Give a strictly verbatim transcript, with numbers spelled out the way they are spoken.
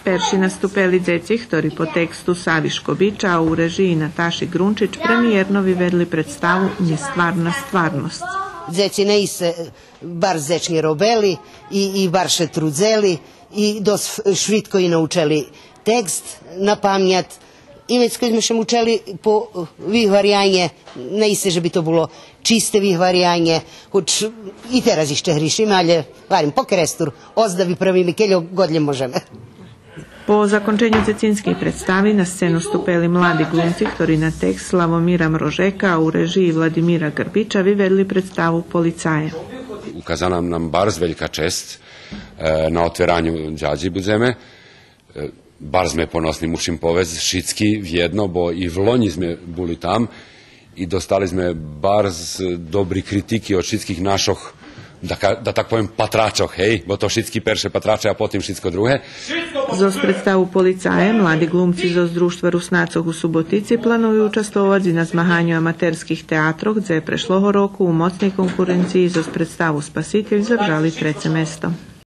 Перши наступели дзеци хтори по тексту Сави Шкобича, а у режиї Наташи Грунчич премиєрно виведли представу Нєстварна стварносц. Дзеци наисце барз дзечнє робели и, и барз ше трудзели и досц швидко и научели текст на памят. И вецка зме ше мучели по вигварянє, наисце же би то було чисте вигварянє, хоч и тераз ище гришиме, алє, гварим, по керестур, озда виправиме кельо год лєм можеме. По законченю дзецинскей представи на сцену ступели млади ґлумци хтори на текст Славомира Мрожека, а у режиї Владимира Грбича виведли представу Полицаї. Указана нам барз велька чесц, е, на отвераню Дядї будземе. Е, барз зме поносни, мушим повесц, шицки вєдно, бо и влонї зме були там и достали зме барз добри критики од шицких нашох, да ка-, да так повем, патрачох, гей, бо то шицки перше патраче, а потим шицко друге. Зоз представу Полицаї млади ґлумци зоз Дружтва Руснацох у Суботици планую участвовац и на змаганю аматерских театрох, дзе прешлого року у моцней конкуренциї зоз представу Спаситель задержали треце место.